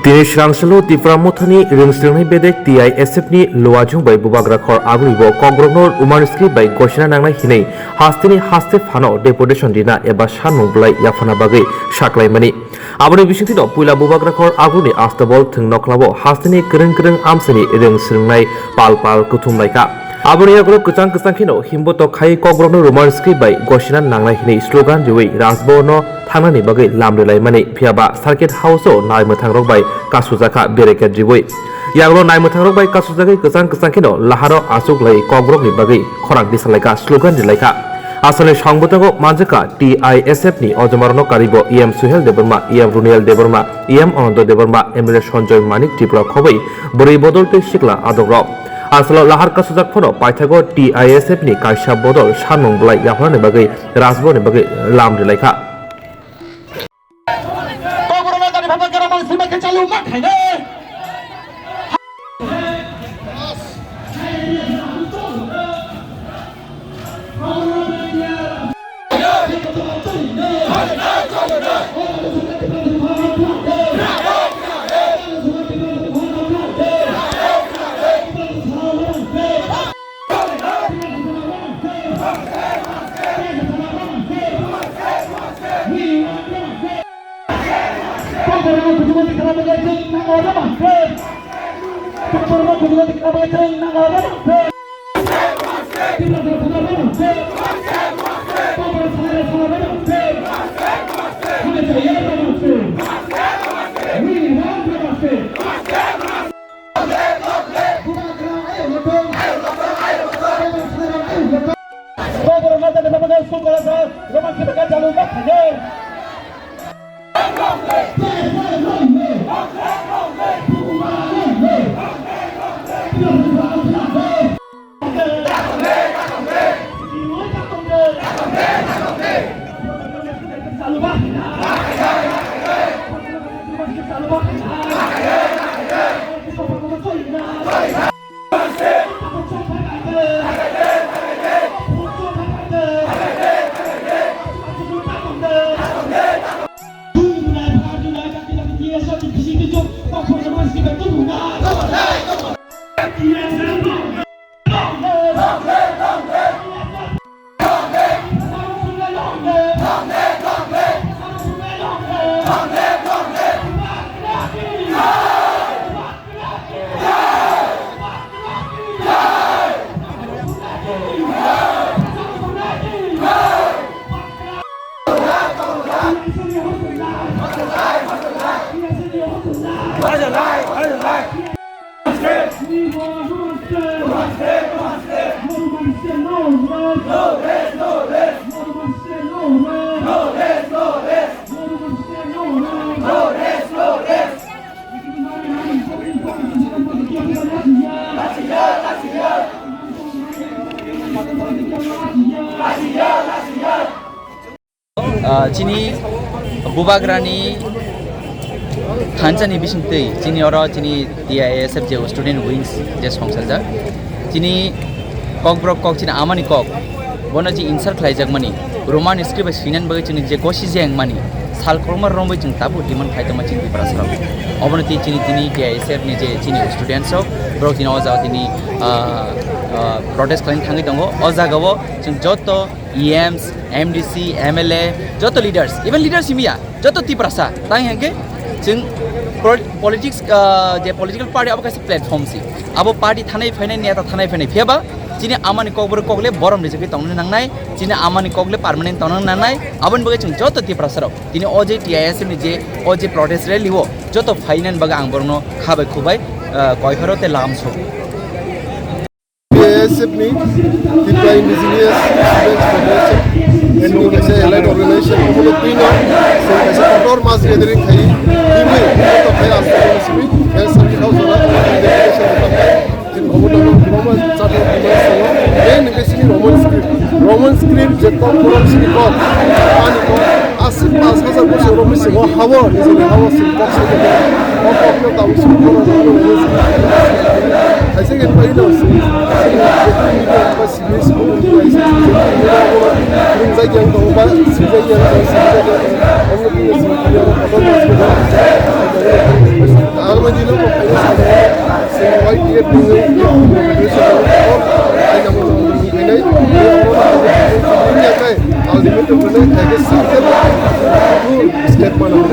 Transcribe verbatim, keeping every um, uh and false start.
Tini swrang salo Tipra Mothani rwng swrwngnai bedek T I S F ni Luajung bai Bubagra khor aguribo Kokborokno Roman script bai gosina nangnai hinwi hasteni haste phano deputation rina eba sanmung belai yaphana bagwi saklaimani. Aboni bisingtwino puila Bubagra khor agurni Astabol thwng nokhlao hasteni kwrwng kwrwng amchaini rwng swrwngnai pal pal kuthum laikha. Aboni yagulo kwchang kwchang kheno himbotok khai Kokborokno Roman script bai gosina nangnai hinwi slogan riwi Rajbhavan no thangnani bagwi lam rilaimani, phiyaba Circuit House o naimwthangrok bai kasujakha barricade riwi. Yagulo naimwthangrok bai kasujagwi kwchang kwchang kheno laharo achuklai Kokborokni bagwi khorang tisalaikha, slogan rilaikha. Asalni songbotongo manjakha T I S F ni ojomarokno karibo E M Suhel Debbarma, E M Runiel Debbarma, E M Anando Debbarma, M L A Sanjoy Manik Tripura khobwi bwrwi bodol tei sikla adokrok. Asalo lahar kasujak phano paithago T I S F ni kaisa bodol sanmung belai yapharnani bagwi Rajbhavan ni bagwi lam rilaikha. Ah, chini Bubagrani thansa ni bisingtwi chini oro chini T I S F je student wings je songsaljak. Chini kokborok kok, chini amani kok, bono je insult khlaijakmani, Roman script bai swinani bagwi chini je gosi jengmani sal kwbangma romwi chwng tabuk demand khai tongma chini Tiprasarok. Obono tei chini tini T I S F ni je chini students rok, borok tini o jaga tini, ah, ah, protest khlaina thangwi tongo. O jagao chwng joto E Ms, M D C, M L A, joto leaders, even leaders himya, joto Tiprasa, tang hingke chwng pol-, politics, ah, je political party abo kaisa platform si. Abo party thanai phainai, neta thanai phainai, phiyaba chini amani kokborok kokle borom rijagwi tongna nangnai, chini amani kokle permanent tongna nangnai, aboni bagwi chwng joto Tiprasarok tini o je T I S F ni je o je protest rally o joto phainani bagwi ang borokno kha bai, khu bai, ah, koipharo tei lam so. T I S F ni, Tripura Indigenous Students Federation, chini kaisa allied organization, obono twino chwng kaisa kotor mass gathering khai, twiwi joto khai aswk simi, health circuit house o deputation rwkha. Chini obo no kwbangma chati kwbangma tongo. Main hwnkhe chini Roman script, Roman script je kok borok chini kok, ani kok, aswk pash hajar bosor rok bisingo hao, nijini hao chini kok sai tongkha. O kok no tabuk chini borok rok Roman script. Ultimate step mana.